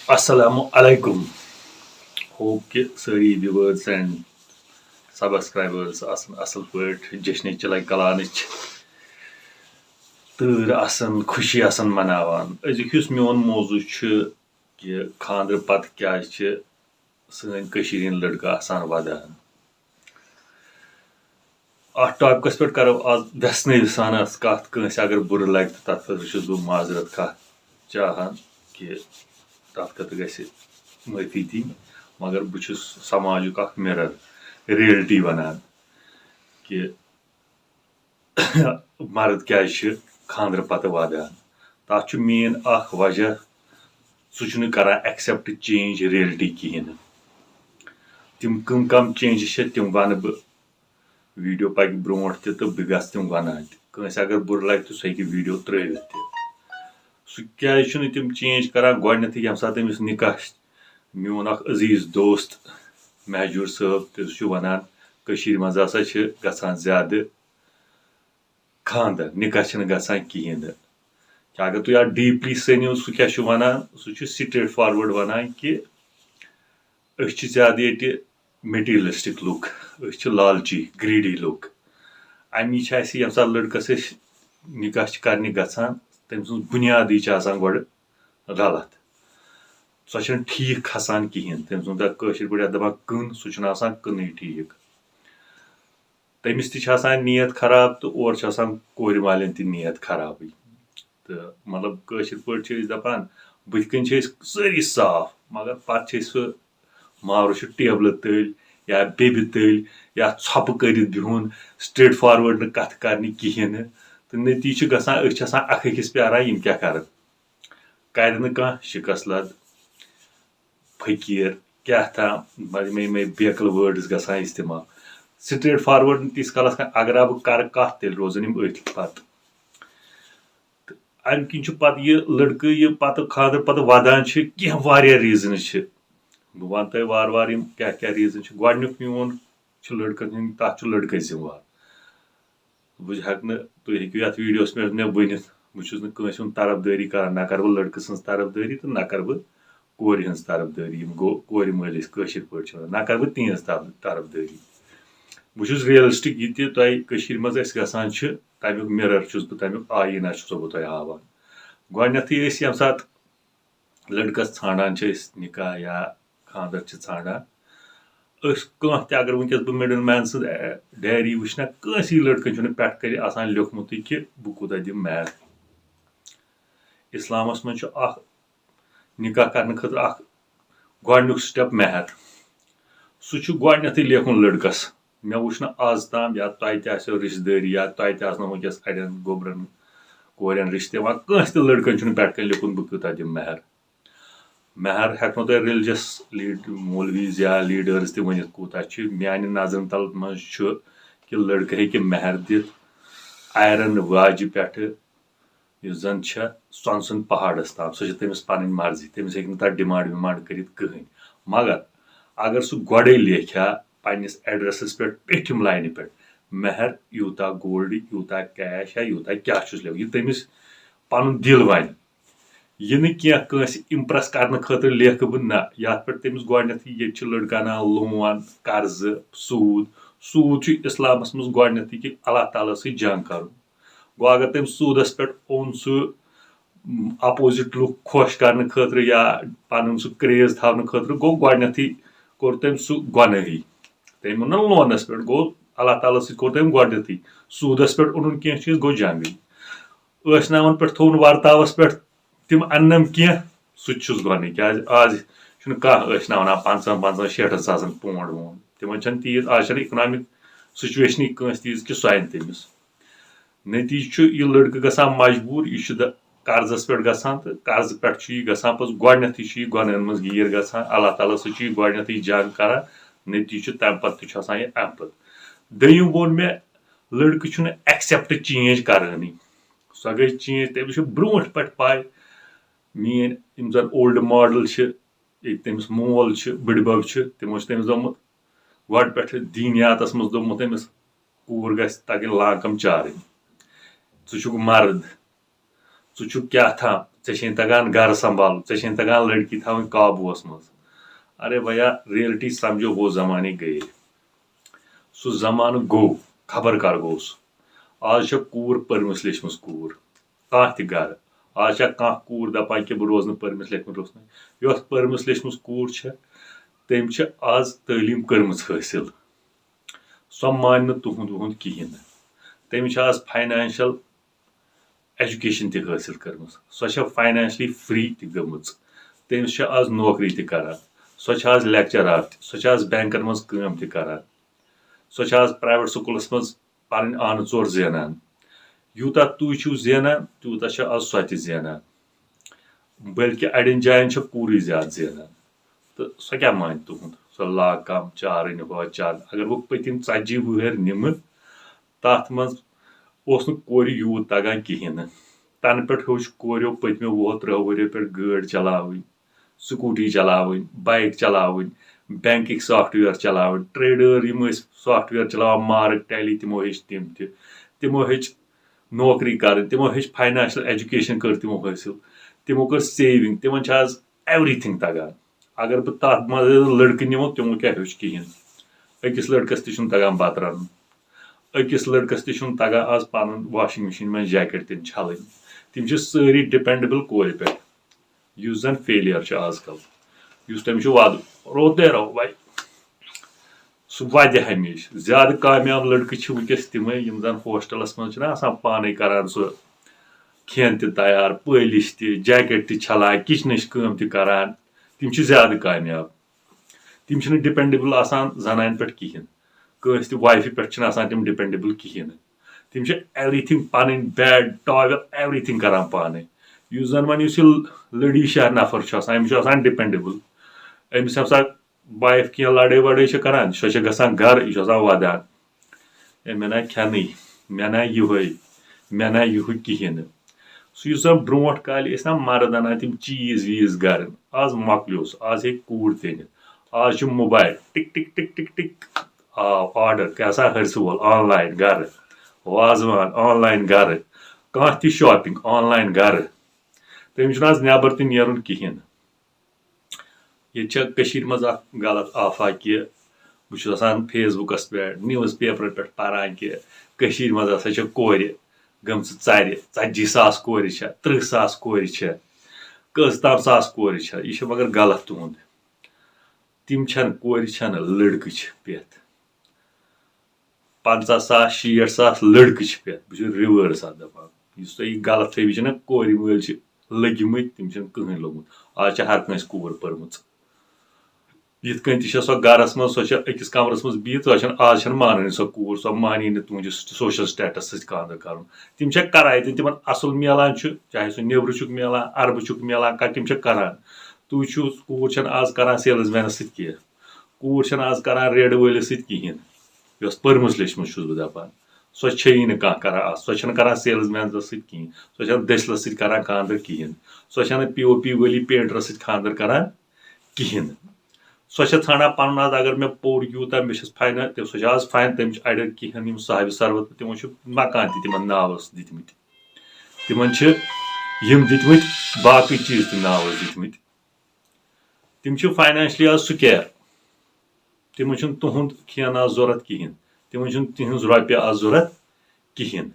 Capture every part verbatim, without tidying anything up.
السلام علیکم۔ Hope کہِ سٲری viewers and subscribers آسن اصل پٲٹھۍ جشنِ چلے کلانٕچ تۭر آسن، خوشی آسن مناوان۔ أزیُک یُس میون موضوع چھُ کہِ خاندرٕ پتہٕ کیازِ چھِ سٲنۍ کٔشیٖرِ ہٕنٛدۍ لڑکہٕ آسان ودان۔ اتھ ٹاپکس پٮ۪ٹھ کرو آز وٮ۪ژھنٲوِتھ سان ٲس کتھ۔ کٲنٛسہِ اگر بُرٕ لگہِ تہٕ تتھ خٲطرٕ چھُس بہٕ معذرت خواہ چاہان کہِ تتھ خٲطرٕ گژھِ معٲفی دِنۍ، مگر بہٕ چھُس سماجُک اکھ mirror، reality ونان کہِ مرد کیازِ چھِ خاندرٕ پتہٕ ودان۔ تتھ چھُ main اکھ وجہ، سُہ چھُنہٕ کران accept change reality کِہیٖنۍ نہٕ۔ تِم کٕم کم changes چھِ تِم ونہٕ بہٕ video پکہِ برونٛٹھ تہِ تہٕ بہٕ گژھٕ تِم ونان تہِ۔ کٲنٛسہِ اگر بُرٕ لگہِ تہٕ سُہ ہیٚکہِ video ترٲوِتھ تہِ۔ سُہ کیازِ چھُنہٕ تِم change کران؟ گۄڈٕنیتھٕے ییٚمہِ ساتہٕ تٔمِس نکاح چھُ، میون اکھ عزیز دوست مہجور صٲب تہِ چھُ ونان، کٔشیٖرِ منٛز ہسا چھِ گژھان زیادٕ خاندر، نکاح چھِنہٕ گژھان کِہیٖنۍ نہٕ۔ کہِ اگر تُہۍ اتھ deeply سٔنِو، سُہ کیاہ چھُ ونان؟ سُہ چھُ straight forward ونان کہِ أسۍ چھِ زیادٕ ییٚتہِ materialistic لُکھ، أسۍ چھِ لالچی، greedy لُکھ۔ اَمی چھِ اَسہِ ییٚمہِ ساتہٕ لٔڑکَس أسۍ نِکاح چھِ کَرنہِ گژھان، تٔمۍ سٕنٛز بُنیادٕے چھِ آسان گۄڈٕ غلط۔ سۄ چھَنہٕ ٹھیٖک کھسان کِہیٖنۍ۔ تٔمۍ سُنٛد اَکھ کٲشِر پٲٹھۍ یَتھ دَپان کٕن، سُہ چھُنہٕ آسان کٕنٕے ٹھیٖک۔ تٔمِس تہِ چھِ آسان نیت خراب تہٕ اورٕ چھِ آسان کورِ والٮ۪ن تہِ نیت خرابٕے۔ تہٕ مطلب کٲشِر پٲٹھۍ چھِ أسۍ دَپان، بٕتھِ کَنۍ چھِ أسۍ سٲری صاف، مگر پَتہٕ چھِ أسۍ سُہ مارو چھُ ٹیبلہٕ تٔلۍ یا بیٚبہِ تٔلۍ یا ژھۄپہٕ کٔرِتھ بِہُن، straight forward نہٕ کَتھ کَرنہِ کِہیٖنۍ نہٕ۔ تہٕ نٔتیٖجہٕ چھُ گژھان، أسۍ چھِ آسان اَکھ أکِس پیاران، یِم کیٛاہ کَرَن۔ کَرِ نہٕ کانٛہہ شِکَس لَد، فقیٖر، کیٛاہ تام، مطلب، یِمَے، یِمَے بیکٕل words گژھان استعمال۔ Straight forward نہٕ تیٖتِس کالَس کانٛہہ، اگر ہا بہٕ کَرٕ کَتھ، تیٚلہِ روزَن یِم أتھۍ پَتہٕ۔ تہٕ اَمہِ کِنۍ چھُ پَتہٕ یہِ لٔڑکہٕ، یہِ پَتہٕ خانٛدر پَتہٕ وَدان چھِ، کینٛہہ واریاہ reasons چھِ۔ بہٕ وَنہٕ تۄہہِ وارٕ وارٕ یِم کیٛاہ کیٛاہ reason چھِ۔ گۄڈٕنیُک میون چھُ لٔڑکَن ہُنٛد، تَتھ چھُ لٔڑکَے ذِمہٕ وار۔ بہٕ ہٮ۪کہٕ نہٕ، تُہۍ ہیٚکِو یَتھ videoس پٮ۪ٹھ مےٚ ؤنِتھ، بہٕ چھُس نہٕ کٲنٛسہِ ہُنٛد طرفدٲری کَران، نہ کَرٕ بہٕ لٔڑکہٕ سٕنٛز طرفدٲری تہٕ نہ کَرٕ بہٕ کورِ ہٕنٛز طرفدٲری، یِم گوٚو کورِ مٲلۍ أسۍ کٲشِر پٲٹھۍ چھِ وَنان، نہ کَرٕ بہٕ تِہٕنٛز طرف-، طرفدٲری۔ بہٕ چھُس realistic، یہِ تہِ تۄہہِ کٔشیٖرِ منٛز اَسہِ گژھان چھُ، تَمیُک mirror چھُس بہٕ، تَمیُک آیٖنہ چھُسو بہٕ تۄہہِ ہاوان۔ گۄڈٕنٮ۪تھٕے أسۍ ییٚمہِ ساتہٕ لٔڑکَس ژھانٛڈان چھِ أسۍ نِکاح یا خانٛدر چھِ ژھانٛڈان، أسۍ کانٛہہ تہِ، اگر وٕنکیٚس بہٕ middle man سٕنٛز، اے، diary وٕچھنہ، کٲنٛسی لٔڑکَن چھُنہٕ پٮ۪ٹھ کَنہِ آسان لیوٚکھمُتٕے کہِ بہٕ کوٗتاہ دِمہٕ مہر۔ اِسلامَس منٛز چھُ اَکھ نِکاح کَرنہٕ خٲطرٕ اَکھ گۄڈٕنیُک step مہر۔ سُہ چھُ گۄڈٕنٮ۪تھٕے لیکھُن لٔڑکَس۔ مےٚ وٕچھ نہٕ آز تام، یا تۄہہِ تہِ آسیو رِشتہٕ دٲری، یا تۄہہِ تہِ آسنو وٕنکیٚس اَڑٮ۪ن گوٚبرٮ۪ن کورٮ۪ن رِشتہٕ یِوان، کٲنٛسہِ تہِ لٔڑکَن چھُنہٕ پٮ۪ٹھ کَنہِ لیکھُن بہٕ کوٗتاہ دِمہٕ مہر۔ مہر ہٮ۪کہٕ نہٕ تۄہہِ religious lead-، مولوی یا leaders تہِ ؤنِتھ کوٗتاہ چھُ۔ میانہِ نظرن تل منٛز چھُ کہِ لڑکہٕ ہیٚکہِ مہر دِتھ iron واجہِ پٮ۪ٹھٕ، یُس زن چھےٚ سۄنہٕ سٕنٛدۍ پہاڑس تام۔ سۄ چھِ تٔمِس پنٕنۍ مرضی، تٔمِس ہیٚکہِ نہٕ تتھ demand وِمانڈ کٔرِتھ کٕہٕنۍ۔ مگر اگر سُہ گۄڈے لیکھِ ہا پننِس addressس پٮ۪ٹھ پیٚٹھِم لاینہِ پٮ۪ٹھ، مہر یوٗتاہ gold، یوٗتاہ cash یا یوٗتاہ کیٛاہ چھُس لیکھُن، یہِ تٔمِس پنُن دِل ونہِ۔ یہِ نہٕ کینٛہہ کٲنٛسہِ impress کرنہٕ خٲطرٕ لیکھٕ بہٕ، نہ، یتھ پٮ۪ٹھ تٔمِس گۄڈٕنیتھٕے ییٚتہِ چھِ لڑکہٕ انان loan، قرضہٕ، سوٗد۔ سوٗد چھُ اسلامس منٛز گۄڈٕنیتھٕے کہِ اللہ تعالیٰ سۭتۍ جنگ کرُن۔ گوٚو اگر تٔمۍ سوٗدس پٮ۪ٹھ اوٚن سُہ، م، opposite لُکھ خۄش کرنہٕ خٲطرٕ یا پنُن سُہ craze تھاونہٕ خٲطرٕ، گوٚو گۄڈٕنیتھٕے کوٚر تٔمۍ سُہ گۄنٲہی۔ تٔمۍ اوٚن نہ loanس پٮ۪ٹھ، گوٚو اللہ تعالیٰ سۭتۍ کوٚر تٔمۍ گۄڈٕنیتھٕے۔ سوٗدس پٮ۪ٹھ اوٚنُن کینٛہہ چیٖز، گوٚو جنگٕے۔ ٲسناون پٮ۪ٹھ تھوٚوُن ورتاوس پٮ۪ٹھ، تِم اننم کینٛہہ، سُہ تہِ چھُس گۄڈٕنی۔ کیٛازِ آز چھُنہٕ کانٛہہ ٲسناوان پنٛژاہن، پنٛژاہن، شیٹھن ساسن پونٛڈ وونٛڈ۔ تِمن چھَنہٕ تیٖژ، آز چھَنہٕ economic situationٕے کٲنٛسہِ تیٖژ کہِ سۄ اَنہِ تٔمِس۔ نتیٖجہٕ چھُ یہِ لڑکہٕ گژھان مجبوٗر، یہِ چھُ دَ-، قرضس پٮ۪ٹھ گژھان، تہٕ قرضہٕ پٮ۪ٹھ چھُ یہِ گژھان پَتہٕ گۄڈٕنیتھٕے چھُ یہِ گۄنہن منٛز گیٖر گژھان، اللہ تعالیٰ سۭتۍ چھُ یہِ گۄڈٕنیتھٕے جنگ کران، نتیٖجہٕ چھُ تَمہِ پتہٕ تہِ چھُ آسان یہِ اَمہِ پتہٕ۔ دوٚیِم ووٚن مےٚ، لڑکہٕ چھُنہٕ accept change کرٲنی۔ سۄ گٔے change، تٔمِس چھِ برونٛٹھ پٮ۪ٹھ پَے۔ میٛٲنۍ یِم زَن old model چھِ، ییٚتہِ تٔمِس مول چھِ، بٕڈِبَب چھِ، تِمو چھِ تٔمِس دوٚپمُت، گۄڈٕ پٮ۪ٹھٕ دیٖنیاتَس منٛز دوٚپمُت أمِس، کوٗر گژھِ تَگٕنۍ لانٛکَم چارٕنۍ۔ ژٕ چھُکھ مرد، ژٕ چھُکھ کیٛاہ تھام، ژےٚ چھے نہٕ تَگان گَرٕ سنٛبھالُن، ژےٚ چھے نہٕ تَگان لٔڑکی تھاوٕنۍ قابوٗوَس منٛز۔ ارے بھیا، reality سمجھو، وہ زمانے گئے۔ سُہ زمانہٕ گوٚو، خبر کر گوٚو سُہ۔ آز چھےٚ کوٗر پٔرمٕژ لیچھمٕژ کوٗر، کانٛہہ تہِ گرٕ۔ آز چھےٚ کانٛہہ کوٗر دَپان کہِ بہٕ روزٕ نہٕ پٔرمٕژ لیچھمٕژ روزنٕے۔ یۄس پٔرمٕژ لیچھمٕژ کوٗر چھےٚ، تٔمۍ چھِ آز تعلیٖم کٔرمٕژ حٲصِل۔ سۄ مانہِ نہٕ تُہُنٛد وُہُنٛد کِہیٖنۍ نہٕ۔ تٔمِس چھِ آز financial education تہِ حٲصِل کٔرمٕژ۔ سۄ چھےٚ financially free تہِ گٔمٕژ۔ تٔمِس چھِ آز نوکری تہِ کران۔ سۄ چھےٚ آز lecturer تہِ۔ سۄ چھےٚ آز بینکن منٛز کٲم تہِ کران۔ سۄ چھےٚ آز private school منٛز پنٕنۍ آنہٕ ژور زینان۔ یوٗتاہ تُہۍ چھِو زینان، تیوٗتاہ چھےٚ آز سۄ تہِ زینان۔ بلکہِ اَڑٮ۪ن جاین چھےٚ کوٗرٕے زیادٕ زینان۔ تہٕ سۄ کیٛاہ مانہِ تُہُنٛد؟ سۄ لاگہٕ کٲم چارٕنۍ، ہۄ چارٕنۍ۔ اگر بہٕ پٔتِم ژتجی وُہٕرۍ نِمہٕ، تَتھ منٛز اوس نہٕ کورِ یوٗت تَگان کِہیٖنۍ نہٕ۔ تَنہٕ پٮ۪ٹھ ہیوٚچھ کورٮ۪و پٔتمیو وُہو ترٛہو ؤریو پٮ۪ٹھ گٲڑۍ چلاوٕنۍ، scooty چلاوٕنۍ، bike چلاوٕنۍ، bankٕکۍ software چلاوٕنۍ، trader یِم ٲسۍ software چلاوان، Mark Tally، تِمو ہیٚچھ تِم تہِ۔ تِمو ہیٚچھ نوکری کَرٕنۍ، تِمو ہیٚچھ financial education کٔر تِمو حٲصِل، تِمو کٔر saving، تِمن چھِ آز everything تَگان۔ اگر بہٕ تَتھ منٛز لٔڑکہٕ نِمو، تِمو کیٛاہ ہیوٚچھ کِہیٖنۍ؟ أکِس لٔڑکَس تہِ چھُنہٕ تَگان بَتہٕ رَنُن، أکِس لٔڑکَس تہِ چھُنہٕ تَگان آز پَنُن washing machine منٛز jacket تہِ چھَلٕنۍ۔ تِم چھِ سٲری dependable کورِ پٮ۪ٹھ، یُس زَن failure چھُ آز کَل، یُس تٔمِس چھُ وَدُن۔ روٗد دے رہو بھائی، سُہ وَدِ ہمیشہِ۔ زیادٕ کامیاب لٔڑکہٕ چھِ وٕنکیٚس تِمَے، یِم زَن ہوسٹَلَس منٛز چھِنہ آسان پانَے کَران سُہ کھٮ۪ن تہِ تیار، پٲلِش تہِ، jacket تہِ چھَلان، کِچنٕچ کٲم تہِ کَران۔ تِم چھِ زیادٕ کامیاب۔ تِم چھِنہٕ dependable آسان زَنانہِ پٮ۪ٹھ کِہیٖنۍ۔ کٲنٛسہِ تہِ wife پٮ۪ٹھ چھِنہٕ آسان تِم dependable کِہیٖنۍ نہٕ۔ تِم چھِ everything پَنٕنۍ، bed، towel، everything کَران پانَے۔ یُس زَن وۄنۍ یُس یہِ لٔڑی شاہ نفر چھُ آسان، أمِس چھُ آسان dependable۔ أمِس ہسا wife کینٛہہ لڑٲے وڑٲے چھِ کران، سۄ چھِ گژھان گرٕ، یہِ چھُ آسان ودان، "ہے، مےٚ نا کھٮ۪نٕے، مےٚ نا یِہوٚے، مےٚ نا یِہوٚے کِہیٖنۍ نہٕ۔" سُہ یُس زن برونٛٹھ کالہِ ٲسۍ نا مرد انان تِم چیٖز ویٖز گرٕ، آز مۄکلیو سُہ، آز ہیٚکہِ کوٗر تہِ أنِتھ۔ آز چھُ mobile, tick tick tick tick tick, آو آرڈر، کیٛاہ سا ہرسہِ وول، online گرٕ، وازوان، online گرٕ، کانٛہہ تہِ shopping، online گرٕ۔ تٔمِس چھُنہٕ آز نٮ۪بر تہِ نیرُن کِہیٖنۍ نہٕ۔ ییٚتہِ چھےٚ کٔشیٖرِ منٛز اکھ غلط آفاق کہِ بہٕ چھُس آسان Facebook-س پٮ۪ٹھ، newspaper پٮ۪ٹھ پران کہِ کٔشیٖرِ منٛز ہسا چھےٚ کورِ گٔمژٕ ژَرِ، ژَتجی ساس کورِ چھےٚ، تٕرٛہ ساس کورِ چھےٚ، کٔژ تام ساس کورِ چھےٚ۔ یہِ چھُ مگر غلط تُہُنٛد۔ تِم چھَنہٕ کورِ، چھَنہٕ، لٔڑکہٕ چھِ پٮ۪تھ۔ پنٛژاہ ساس، شیٹھ ساس لٔڑکہٕ چھِ پٮ۪تھ۔ بہٕ چھُس reverse اَتھ دَپان۔ یُس تۄہہِ یہِ غلط فہمی چھِ نہ، کورِ وٲلۍ چھِ لٔگۍ مٕتۍ، تِم چھِنہٕ کٕہٕنۍ لوٚگمُت۔ آز چھِ ہر کٲنٛسہِ کوٗر پٔرمٕژ۔ یِتھ کٔنۍ تہِ چھےٚ سۄ گَرَس منٛز، سۄ چھےٚ أکِس کَمرَس منٛز بِہِتھ، سۄ چھَنہٕ، آز چھَنہٕ مانٲنی سۄ کوٗر، سۄ مانی نہٕ تُہٕنٛدِس social status سۭتۍ خانٛدر کَرُن۔ تِم چھےٚ کَران، ییٚتٮ۪ن تِمَن اَصٕل میلان چھُ، چاہے سُہ نیٚبرٕ چھُکھ میلان، عربہٕ چھُکھ میلان، کَتہِ، تِم چھےٚ کَران۔ تُہۍ چھِو، کوٗر چھَنہٕ آز کَران salesman-س سۭتۍ کینٛہہ۔ کوٗر چھَنہٕ آز کَران ریڈٕ وٲلِس سۭتۍ کِہیٖنۍ، یۄس پٔرمٕژ لیچھمٕژ چھُس بہٕ دَپان۔ سۄ چھےٚ یی نہٕ کانٛہہ کَران آز، سۄ چھَنہٕ کَران salesman-س سۭتۍ کِہیٖنۍ، سۄ چھَنہٕ دٔسِلَس سۭتۍ کَران خانٛدر کِہیٖنۍ، سۄ چھَنہٕ P O P وٲلی painter-س سۭتۍ خانٛدر کَران کِہیٖنۍ۔ سۄ چھےٚ ژھانٛڈان پَنُن آز، اگر مےٚ پوٚر یوٗتاہ، مےٚ چھَس فاینَل، تہٕ سۄ چھےٚ آز فاین، تٔمِس چھِ اَڑٮ۪ن کِہیٖنۍ یِم صاحبِ ثروت، تِمو چھِ مکان تہِ تِمَن ناوَس دِتمٕتۍ، تِمَن چھِ یِم دِتمٕتۍ، باقٕے چیٖز تہِ ناوَس دِتمٕتۍ۔ تِم چھِ financially آز secure۔ تِمن چھُنہٕ تُہُنٛد کھٮ۪ن آز ضوٚرَتھ کِہیٖنۍ۔ تِمن چھُنہٕ تِہِنٛز رۄپیہِ آز ضوٚرَتھ کِہیٖنۍ۔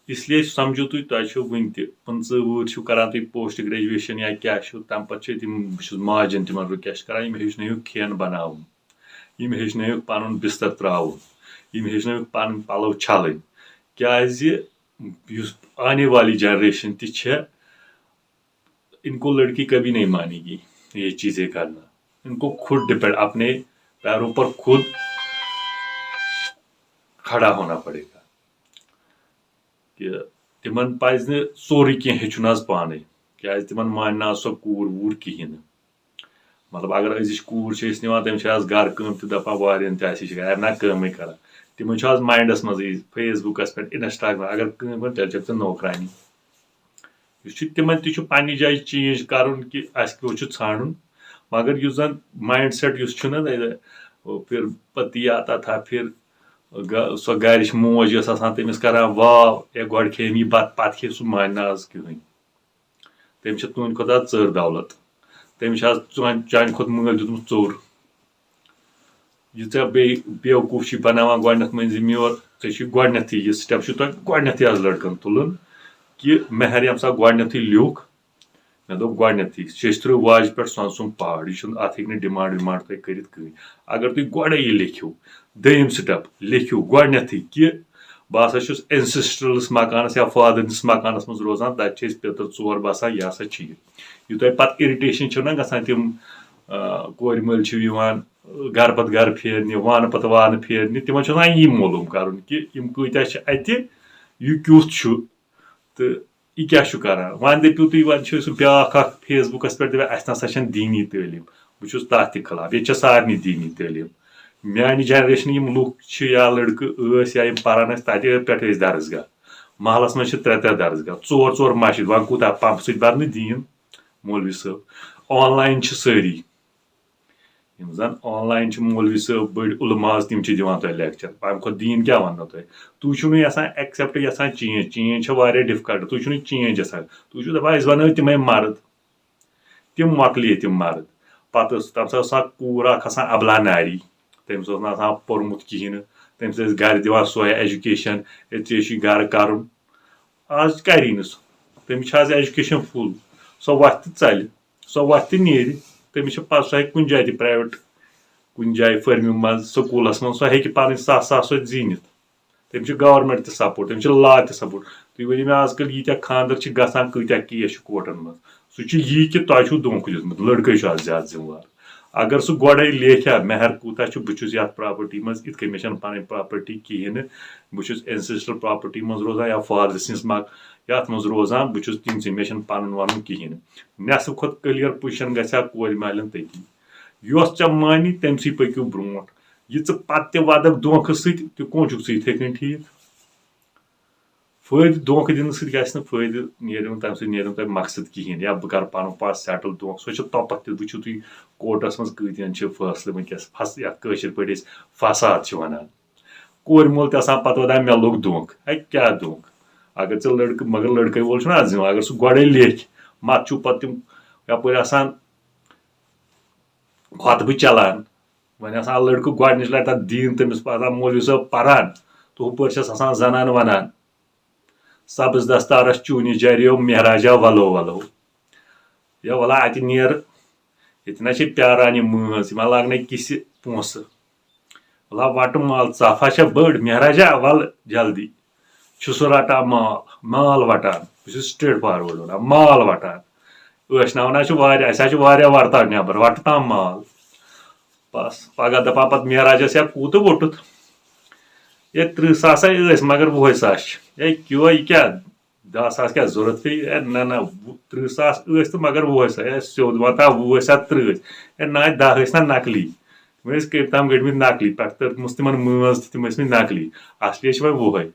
اس لیے سمجھو تُہۍ، تۄہہِ چھُو وٕنہِ تہِ پٕنٛژٕہ وُہٕرۍ چھِو کران تُہۍ post graduation یا کیٛاہ چھُو، تَمہِ پَتہٕ چھِ تِم، بہٕ چھُس ماجَن تِمن request کران، یِم ہیٚچھنٲیِو کھٮ۪ن بَناوُن، یِم ہیٚچھنٲیِو پَنُن بِستَر ترٛاوُن، یِم ہیٚچھنٲیِو پَنٕنۍ پَلو چھَلٕنۍ۔ کیٛازِ یُس آنے والی generation تہِ چھےٚ، ان کو لڑکی کبھی نہیں مانے گی یہ چیزیں کرنا۔ ان کو خود ڈپینڈ، اپنے پیروں پر خود کھڑا ہونا پڑے گا۔ کہ تِمن پزِ نہٕ سورُے کینٛہہ ہیٚچھُن آز پانے، کیازِ تِمن مانہِ نہٕ آز سۄ کوٗر ووٗر کِہیٖنۍ نہٕ۔ مطلب، اگر أزِچ کوٗر چھِ أسۍ نِوان، تٔمِس چھِ آز گرٕ کٲم تہِ دپان، واریاہن تہِ آسہِ، یہِ چھِ گرِ نہ کٲمٕے کران۔ تِمن چھُ آز ماینڈس منٛز یہِ Facebook-س پٮ۪ٹھ، Instagram، اگر کٲم کرِ، تیٚلہِ چھکھ ژٕ نوکرانی۔ یُس چھُ، تِمن تہِ چھُ پننہِ جایہِ change کرُن کہِ اسہِ کیٛاہ چھُ ژھانڈُن، مگر یُس زن mindset یُس چھُنہ، پھر پتی آتا تھا، پھر گ- سۄ گرِچ موج یۄس آسان، تٔمِس کران واو، "ہے، گۄڈٕ کھیٚیِم یہِ بَتہٕ، پَتہٕ کھیٚیہِ سُہ مانہِ نہٕ آز کِہینۍ۔" تٔمِس چھِ تُہنٛدِ کھۄتہٕ آز ژٔر دولت۔ تٔمِس چھِ آز چانہِ، چانہِ کھۄتہٕ مٲلۍ دیُتمُت ژوٚر۔ یہِ ژےٚ بیٚیہِ بیوقوٗف چھُے بناوان گۄڈٕنٮ۪تھ مٔنٛزِم یور، ژےٚ چھُے گۄڈٕنٮ۪تھٕے یہِ step چھُ تۄہہِ گۄڈٕنٮ۪تھٕے آز لڑکن تُلُن کہِ مہر ییٚمہِ ساتہٕ گۄڈٕنٮ۪تھٕے لیوٚکھ، مےٚ دوٚپ گۄڈٕنٮ۪تھٕے، شیٚشتٕرٕو واجہِ پٮ۪ٹھ سۄنہٕ سُنٛد پہاڑ، یہِ چھُنہٕ، اَتھ ہیٚکہِ نہٕ demand وِمانڈ تۄہہِ کٔرِتھ کٕہٕنۍ۔ اگر تُہۍ گۄڈَے یہِ لیکھِو، دوٚیِم step، لیکھِو گۄڈٕنٮ۪تھٕے کہِ بہٕ ہسا چھُس ancestralس مکانس یا fatherس مکانس منٛز روزان، تَتہِ چھِ أسۍ پیٚتٕر ژور بسان، یہِ ہسا چھِ یہِ۔ یہِ تۄہہِ پتہٕ irritation چھِو نہ گژھان، تِم، آ، کورِ مٲلۍ چھِو یِوان، آ، گرٕ پتہٕ گرٕ پھیرنہِ، وانہٕ پتہٕ وانہٕ پھیرنہِ، تِمن چھُ آسان یی معلوٗم کرُن کہِ یِم کۭتیاہ چھِ اَتہِ، یہِ کیُتھ چھُ۔ تہٕ یہِ کیٛاہ چھُ کران؟ وۄنۍ دٔپِو تُہۍ، وۄنۍ چھُ سُہ بیٛاکھ اکھ Facebookس پٮ۪ٹھ دَپان، "اَسہِ نہ سا چھَنہٕ دیٖنی تعلیٖم۔" بہٕ چھُس تَتھ تہِ خلاف، ییٚتہِ چھےٚ سارنٕے دیٖنی تعلیٖم۔ میٛانہِ generationٕکۍ یِم لُکھ چھِ یا لٔڑکہٕ ٲسۍ یا یِم پَران ٲسۍ، تَتہِ پٮ۪ٹھ ٲسۍ درسگاہ۔ محلَس منٛز چھِ ترٛےٚ ترٛےٚ درسگاہ، ژور ژور مسجد، وۄنۍ کوٗتاہ پمپہٕ سۭتۍ بَرنہٕ دیٖن؟ مولوی صٲب، online چھِ سٲری۔ یِم زَن online چھِ مولوی صٲب، بٔڑۍ علماز، تِم چھِ دِوان تۄہہِ lecture۔ اَمہِ کھۄتہٕ دیٖن کیٛاہ وَننو تۄہہِ؟ تُہۍ چھِو نہٕ یَژھان accept، یَژھان change۔ Change چھےٚ واریاہ difficult۔ تُہۍ چھِو نہٕ change یَژھان۔ تُہۍ چھِو دَپان، "أسۍ بَنٲوۍ تِمَے مرد۔" تِم مۄکلے تِم مرد۔ پَتہٕ ٲس، تَمہِ ساتہٕ ٲس اَکھ کوٗر اَکھ آسان ابلا ناری۔ تٔمِس اوس نہٕ آسان پوٚرمُت کِہیٖنۍ نہٕ۔ تٔمِس ٲسۍ گَرِ دِوان سۄے education، "ہے، ژےٚ چھُے گَرٕ کَرُن۔" آز کَری نہٕ سُہ۔ تٔمِس چھِ آز education full۔ سۄ وَتھِ تہٕ ژَلہِ۔ سۄ وَتھِ تہٕ نیرِ۔ تٔمِس چھِ پَتہٕ، سۄ ہیٚکہِ کُنہِ جایہِ تہِ private، کُنہِ جایہِ firmہِ منٛز، سکوٗلَس منٛز، سۄ ہیٚکہِ پَنٕنۍ سَتھ ساس سۄ زیٖنِتھ۔ تٔمِس چھِ government تہِ support، تٔمِس چھِ law تہِ support۔ تُہۍ ؤنِو مےٚ، آز کَل ییٖتیٛاہ خانٛدر چھِ گژھان، کۭتیٛاہ case چھِ courtن منٛز؟ سُہ چھُ یی کہِ تۄہہِ چھُو دھوکہٕ دیُتمُت، لٔڑکَے چھُ اَتھ زیادٕ ذِمہٕ وار۔ اگر سُہ گۄڈَے لیکھِ ہا، مہر کوٗتاہ چھُ، بہٕ چھُس یَتھ property منٛز، یِتھ کٔنۍ مےٚ چھَنہٕ پَنٕنۍ property کِہیٖنۍ نہٕ، بہٕ چھُس ancestral property منٛز روزان یا father سٕنٛز مَک-، یَتھ منٛز روزان، بہٕ چھُس تِم سٕنٛدۍ، مےٚ چھَنہٕ پَنُن وَنُن کِہیٖنۍ نہٕ۔ نٮ۪صٕف کھۄتہٕ clear position گژھِ ہا کورِ مالٮ۪ن تٔتی۔ یۄس ژےٚ مانی، تٔمۍ سٕے پٔکِو برونٛٹھ۔ یہِ ژٕ پَتہٕ تہِ وَدَکھ دھوکہٕ سۭتۍ، تہِ کون چھُکھ ژٕ یِتھَے کٔنۍ ٹھیٖک؟ فٲیدٕ دھوکہٕ دِنہٕ سۭتۍ گژھِ نہٕ فٲیدٕ، نیرِ نہٕ تَمہِ سۭتۍ، نیرِ نہٕ تۄہہِ مقصد کِہیٖنۍ، یا بہٕ کَرٕ پَنُن پان settle۔ دھوکہٕ سُہ چھُ تۄپَتھ تہِ، وٕچھِو تُہۍ courtس منٛز کۭتیَن چھِ فٲصلہٕ وٕنکیٚس، فس-، یَتھ کٲشِر پٲٹھۍ أسۍ فساد چھِ وَنان۔ کورِ مول تہِ آسان پَتہٕ وَدان، "مےٚ لوٚگ دھوکہٕ۔" ہے، کیٛاہ دھوکہٕ؟ اگر ژےٚ لٔڑکہٕ، مگر لٔڑکَے وول چھُنہٕ اَتھ ذِمہٕ، اگر سُہ گۄڈَے لیکھِ، مَتہٕ چھُو پَتہٕ تِم یَپٲرۍ آسان خۄطبہٕ چَلان۔ وۄنۍ آسان لٔڑکہٕ گۄڈٕنِچ لَٹہِ تَتھ دیٖن تٔمِس پَتہ، مولوی صٲب پَران، تہٕ ہُپٲرۍ چھَس آسان زَنان وَنان، "سَبٕز دَستارَس چوٗنہِ جَریو، مہراجا وَلو وَلو۔" یا وَلا اَتہِ نیر، ییٚتہِ نہ چھِ پیاران یہِ مٲنٛز، یہِ ما لاگنے کِسہِ پونٛسہٕ۔ وَلا وَٹہٕ مال، ژاپھا چھےٚ بٔڑ، مہراجا وَلہٕ جلدی۔ چھُ سُہ رَٹان مال، مال وَٹان، بہٕ چھُس straight forward وَنان، مال وَٹان۔ ٲسۍ ناوَن حظ چھِ واریاہ، اَسہِ حظ چھِ واریاہ وَرتاو نٮ۪بَر، وَٹہٕ تام مال۔ بَس، پَگاہ دَپان پَتہٕ معراجَس، "یا کوٗتاہ ووٚٹُتھ؟" "ہے، تٕرٛہ ساس ہے ٲسۍ، مگر وُہَے ساس چھِ۔" "ہے، کیو، یہِ کیٛاہ؟ دَہ ساس کیٛاہ ضوٚرَتھ پیٚیہِ؟" "ہے، نہ، نہ، وُ-، تٕرٛہ ساس ٲسۍ تہٕ مگر وُہَے ساس۔" "ہے، سیوٚد وَنتا وُہَے ساس تٕرٛہ ٲسۍ؟" "ہے، نہ، دَہ ٲسۍ نہ نقلی؟" تِم ٲسۍ کٔمۍ تام گٔڑمٕتۍ نقلی، پٮ۪ٹھٕ تٔرمٕژ تِمَن مٲنٛز تہِ، تِم ٲسۍ مٕتۍ نقلی۔ اَصلی چھِ وۄنۍ وُہَے۔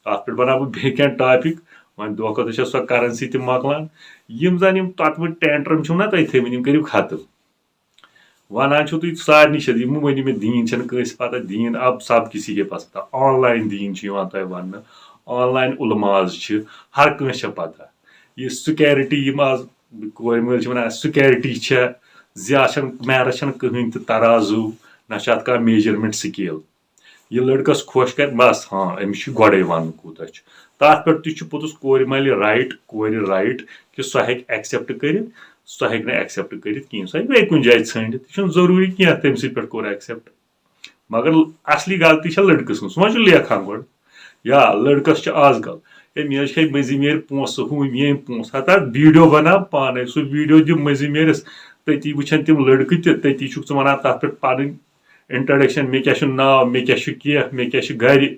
اَتھ پٮ۪ٹھ بَناو بہٕ بیٚیہِ کینٛہہ topic۔ وۄنۍ دۄہ کھۄتہٕ دۄہ چھےٚ سۄ currency تہِ مۄکلان۔ یِم زَن یِم تۄتمہٕ tantrum چھِو نہ تۄہہِ تھٲیمٕتۍ، یِم کٔرِو ختم۔ وَنان چھِو تُہۍ سارنٕے چھِ، یِم ؤنِو مےٚ دیٖن چھَنہٕ کٲنٛسہِ پَتہ، دیٖن اب سب کسی کے پاس پَتہ۔ Online دیٖن چھُ یِوان تۄہہِ وَننہٕ، online علماز چھِ، ہر کٲنٛسہِ چھےٚ پَتہ۔ یہِ security، یِم آز کورِ مٲلۍ چھِ وَنان، security چھےٚ، زِ اَتھ چھَنہٕ، مہرَس چھَنہٕ کٕہٕنۍ تہِ ترازو، نہ چھِ اَتھ کانٛہہ measurement scale۔ یہِ لٔڑکَس خۄش کَرِ، بَس، ہاں، أمِس چھُ گۄڈَے وَنُن کوٗتاہ چھُ۔ تَتھ پٮ۪ٹھ تہِ چھُ پوٚتُس کورِ مالہِ right، کورِ right کہِ سۄ ہیٚکہِ accept کٔرِتھ، سۄ ہیٚکہِ نہٕ accept کٔرِتھ کِہیٖنۍ، سۄ ہیٚکہِ بیٚیہِ کُنہِ جایہِ ژھٲنٛڈِتھ، یہِ چھُنہٕ ضروٗری کینٛہہ تٔمۍ سٕے پٮ۪ٹھ کوٚر accept۔ مگر اَصلی غلطی چھےٚ لٔڑکَس ہٕنٛز، سُہ ما چھُ لیکھان گۄڈٕ؟ یا لٔڑکَس چھِ آز کَل، "ہے، مےٚ حظ کھے مٔنٛزِم یٲرۍ پونٛسہٕ، ہُم ییٚمۍ پونٛسہٕ"، ہتا video بَناو پانَے، سُہ video دِ مٔنٛزِم یٲرِس، تٔتی وٕچھَن تِم لٔڑکہٕ تہِ، تٔتی چھُکھ ژٕ وَنان تَتھ پٮ۪ٹھ پَنٕنۍ introduction، مےٚ کیٛاہ چھُ ناو، مےٚ کیٛاہ چھُ کینٛہہ، مےٚ کیٛاہ چھُ گَرِ،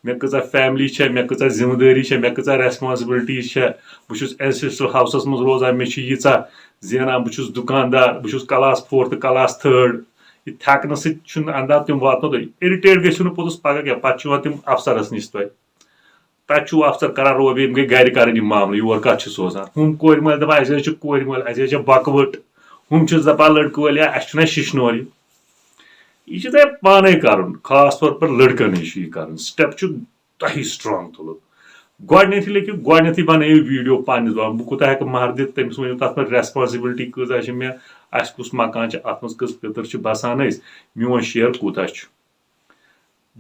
مےٚ کۭژاہ family چھےٚ، مےٚ کۭژاہ ذِمہٕ دٲری چھےٚ، مےٚ کۭژاہ responsibilities چھےٚ، بہٕ چھُس ancestral houseَس منٛز روزان، مےٚ چھُ ییٖژاہ زینان، بہٕ چھُس دُکاندار، بہٕ چھُس class fourth، class third۔ یہِ تھٮ۪کنہٕ سۭتۍ چھُنہٕ انداز تِم واتنو تۄہہِ۔ Irritate گٔژھِو نہٕ پوٚتُس پَگاہ کینٛہہ، پَتہٕ چھُ یِوان تِم اَفسَرَس نِش تۄہہِ۔ تَتہِ چھُو اَفسَر کَران روب، یِم گٔے گَرِ کَرٕنۍ یہِ معاملہٕ، یور کَتھ چھِ سوزان؟ ہُم کورِ مٲلۍ دَپان، "اَسہِ حظ چھِ کورِ مٲلۍ، اَسہِ حظ چھِ بۄکہٕ وٕٹ۔" ہُم چھِس دَپان لٔڑکہٕ وٲلۍ، "یا اَسہِ چھُنہ شِشنورٕے۔" یہِ چھُ تۄہہِ پانے کرُن، خاص طور پر لڑکن ہٕنٛز چھُ یہِ کرُن۔ سٹیپ چھُ تۄہہِ سٹرانگ تُلُن۔ گۄڈٕنیتھٕے لیکھِو، گۄڈٕنیتھٕے بنٲیِو ویڈیو پننِس دوران، بہٕ کوٗتاہ ہٮ۪کہٕ مہر دِتھ، تٔمِس ؤنِو تتھ منٛز ریسپانسبلٹی کۭژاہ چھِ مےٚ، اسہِ کُس مکان چھُ، اتھ منٛز کٔژ پِتٕر چھِ بسان أسۍ، میون شیر کوٗتاہ چھُ۔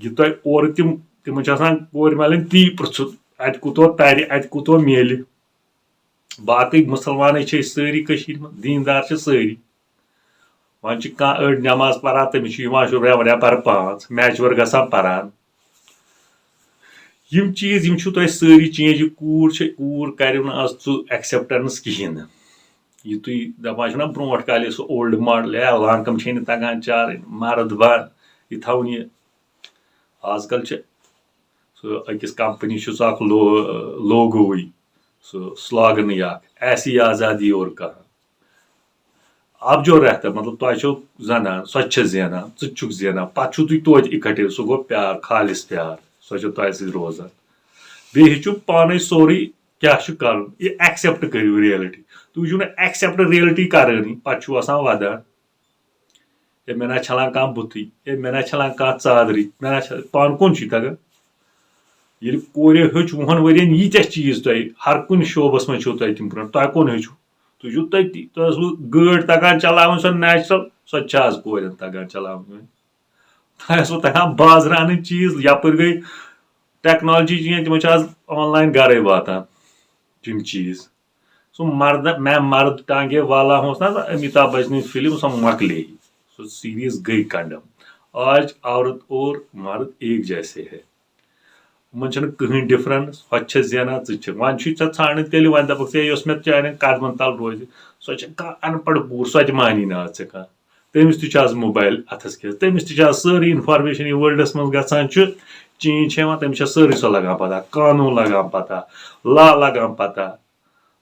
یہِ تۄہہِ اورٕ تِم، تِمن چھِ آسان کورِ مالٮ۪ن تی پرژھُن، اتہِ کوٗتاہ ترِ، اتہِ کوٗتاہ میلہِ۔ باقٕے مُسلمانٕے چھِ أسۍ سٲری کٔشیٖرِ منٛز، دیٖندار چھِ سٲری۔ وۄنۍ چھِ کانٛہہ أڑۍ نٮ۪ماز پَران، تٔمِس چھُ یِوان شُر رٮ۪و رٮ۪پَر پانٛژھ، میچوَر گژھان پَران۔ یِم چیٖز، یِم چھِو تۄہہِ سٲری چینج۔ یہِ کوٗر چھِ، کوٗر کَرِ نہٕ آز ژٕ ایکسیپٹنس کِہیٖنۍ نہٕ۔ یہِ تُہۍ دَپان چھِو نہ برونٛٹھ کالہِ سُہ اولڈ ماڈل، ہے لانکَم چھے نہٕ تَگان چارٕنۍ، مَرٕد بَن، یہِ تھاوُن یہِ۔ آز کَل چھِ سُہ أکِس کمپنی چھُ سُہ اکھ لو-، لوگوٕے، سُہ سلوگنٕے اکھ، ایسی آزادی اور کہاں۔ آپ جو رہتا، مطلب، تۄہہِ چھو زنان، سۄ تہِ چھےٚ زینان، ژٕ تہِ چھُکھ زینان، پتہٕ چھِو تُہۍ توتہِ اِکٹھے، سُہ گوٚو پیار، خالص پیار، سۄ چھےٚ تۄہہِ سۭتۍ روزان۔ بیٚیہِ ہیٚچھِو پانے سورُے کیٛاہ چھُ کرُن، یہِ ایکسیپٹ کٔرِو ریلٹی۔ تُہۍ چھِو نہٕ ایکسیپٹ ریلٹی کرٲنی، پتہٕ چھِو آسان ودان۔ ہے مےٚ نہ چھلان کانٛہہ بُتھٕے، ہے مےٚ نہ چھلان کانٛہہ ژادرٕے، مےٚ نہ چھل-، پانہٕ کُن چھُے تگان۔ ییٚلہِ کورِ ہیوٚچھ وُہن ؤرین ییٖتیٛاہ چیٖز تۄہہِ، ہر کُنہِ شعبس منٛز چھِو تۄہہِ تِم پرٛٲنۍ، تۄہہِ کُن ہیوٚچھُو؟ تُہۍ چھِو تٔتی، تۄہہِ ٲسوٕ گٲڑۍ تگان چلاوٕنۍ، سۄ نیچرل، سۄ تہِ چھِ آز کورٮ۪ن تگان چلاوٕنۍ وۄنۍ۔ تۄہہِ ٲسوٕ تگان بازرٕ اَنٕنۍ چیٖز، یپٲرۍ گٔے ٹیکنالوجی چینج، تِمن چھِ آز آن لاین گرے واتان یِم چیٖز۔ سُہ مرد، میں مرد ٹانگے والا اوس نہ سۄ امیتابھ بچنٕچ فلم، سۄ مۄکلے۔ سۄ سیریز گٔے کنڈم۔ آج عورت اور مرد ایک جیسے ہے۔ یِمن چھنہٕ کٕہٕنۍ ڈفرنس، ہۄ تہِ چھےٚ زینان، ژٕ تہِ چھکھ۔ وۄنۍ چھُے ژےٚ ژھانڈٕنۍ تیٚلہِ، وۄنۍ دپکھ ژےٚ، یۄس مےٚ چانٮ۪ن قدمن تل روزِ، سۄ چھےٚ کانٛہہ ان پڑھ کوٗر، سۄ تہِ مانی نہٕ آز ژےٚ کانٛہہ۔ تٔمِس تہِ چھُ آز موبایل اتھس کٮ۪تھ، تٔمِس تہِ چھِ آز سٲرٕے انفارمیشن، یہِ ورلڈس منٛز گژھان چھُ، چینج چھِ یِوان، تٔمِس چھےٚ سٲرٕے سۄ لگان پتہ، قانون لگان پتہ، لا لگان پتہ۔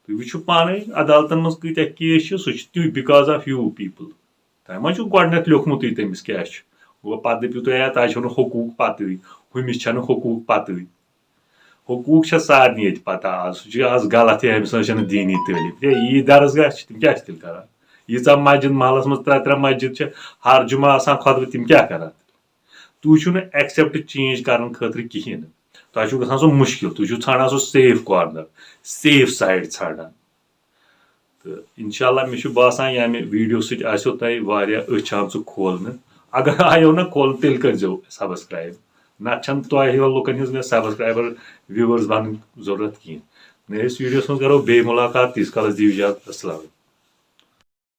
تُہۍ وٕچھِو پانے عدالتن منٛز کۭتیاہ کیس چھِ، سُہ چھُ تُہۍ، because of you people۔ تۄہہِ ما چھُو گۄڈٕنٮ۪تھ لیوٗکھمُتٕے تٔمِس کیٛاہ چھُ؟ گوٚو پتہٕ دٔپِو تُہۍ، ہے تۄہہِ چھو نہٕ حقوٗق پتہٕے، ہُمِس چھنہٕ حقوٗق پتہٕے۔ حقوٗق چھےٚ سارنٕے ییٚتہِ پتہ آز، سُہ چھُ آز غلط، ہے أمِس نہ چھنہٕ دیٖنی تعلیٖم۔ ہے یی درسگاہ چھِ، تِم کیٛاہ چھِ تیٚلہِ کران؟ ییٖژاہ مسجد محلس منٛز ترٛےٚ ترٛےٚ مسجد چھِ، ہر جمعہ آسان خطبہٕ، تِم کیٛاہ کران؟ تُہۍ چھِو نہٕ ایکسیپٹ چینج کرنہٕ خٲطرٕ کِہیٖنۍ نہٕ۔ تۄہہِ چھُو گژھان سُہ مُشکِل، تُہۍ چھِو ژھانڈان سُہ سیف کارنر، سیف سایڈ ژھانڈان۔ تہٕ انشاءاللہ مےٚ چھُ باسان ییٚمہِ ویڈیو سۭتۍ آسیو تۄہہِ واریاہ أچھ آمژٕ کھولنہٕ۔ اگر آیو نہ کھولنہٕ، تیٚلہِ کٔرۍزیو سبسکرایب۔ نتہٕ چھنہٕ تۄہہِ ہیوٗ لُکن ہٕنٛز مےٚ سبسکرایبر، ویورز بنٕنۍ ضروٗرت کِہیٖنۍ۔ نٔیِس ویڈیوس منٛز کرو بیٚیہِ مُلاقات، تیٖتِس کالس دِیِو اجازت۔ السلام علیکم۔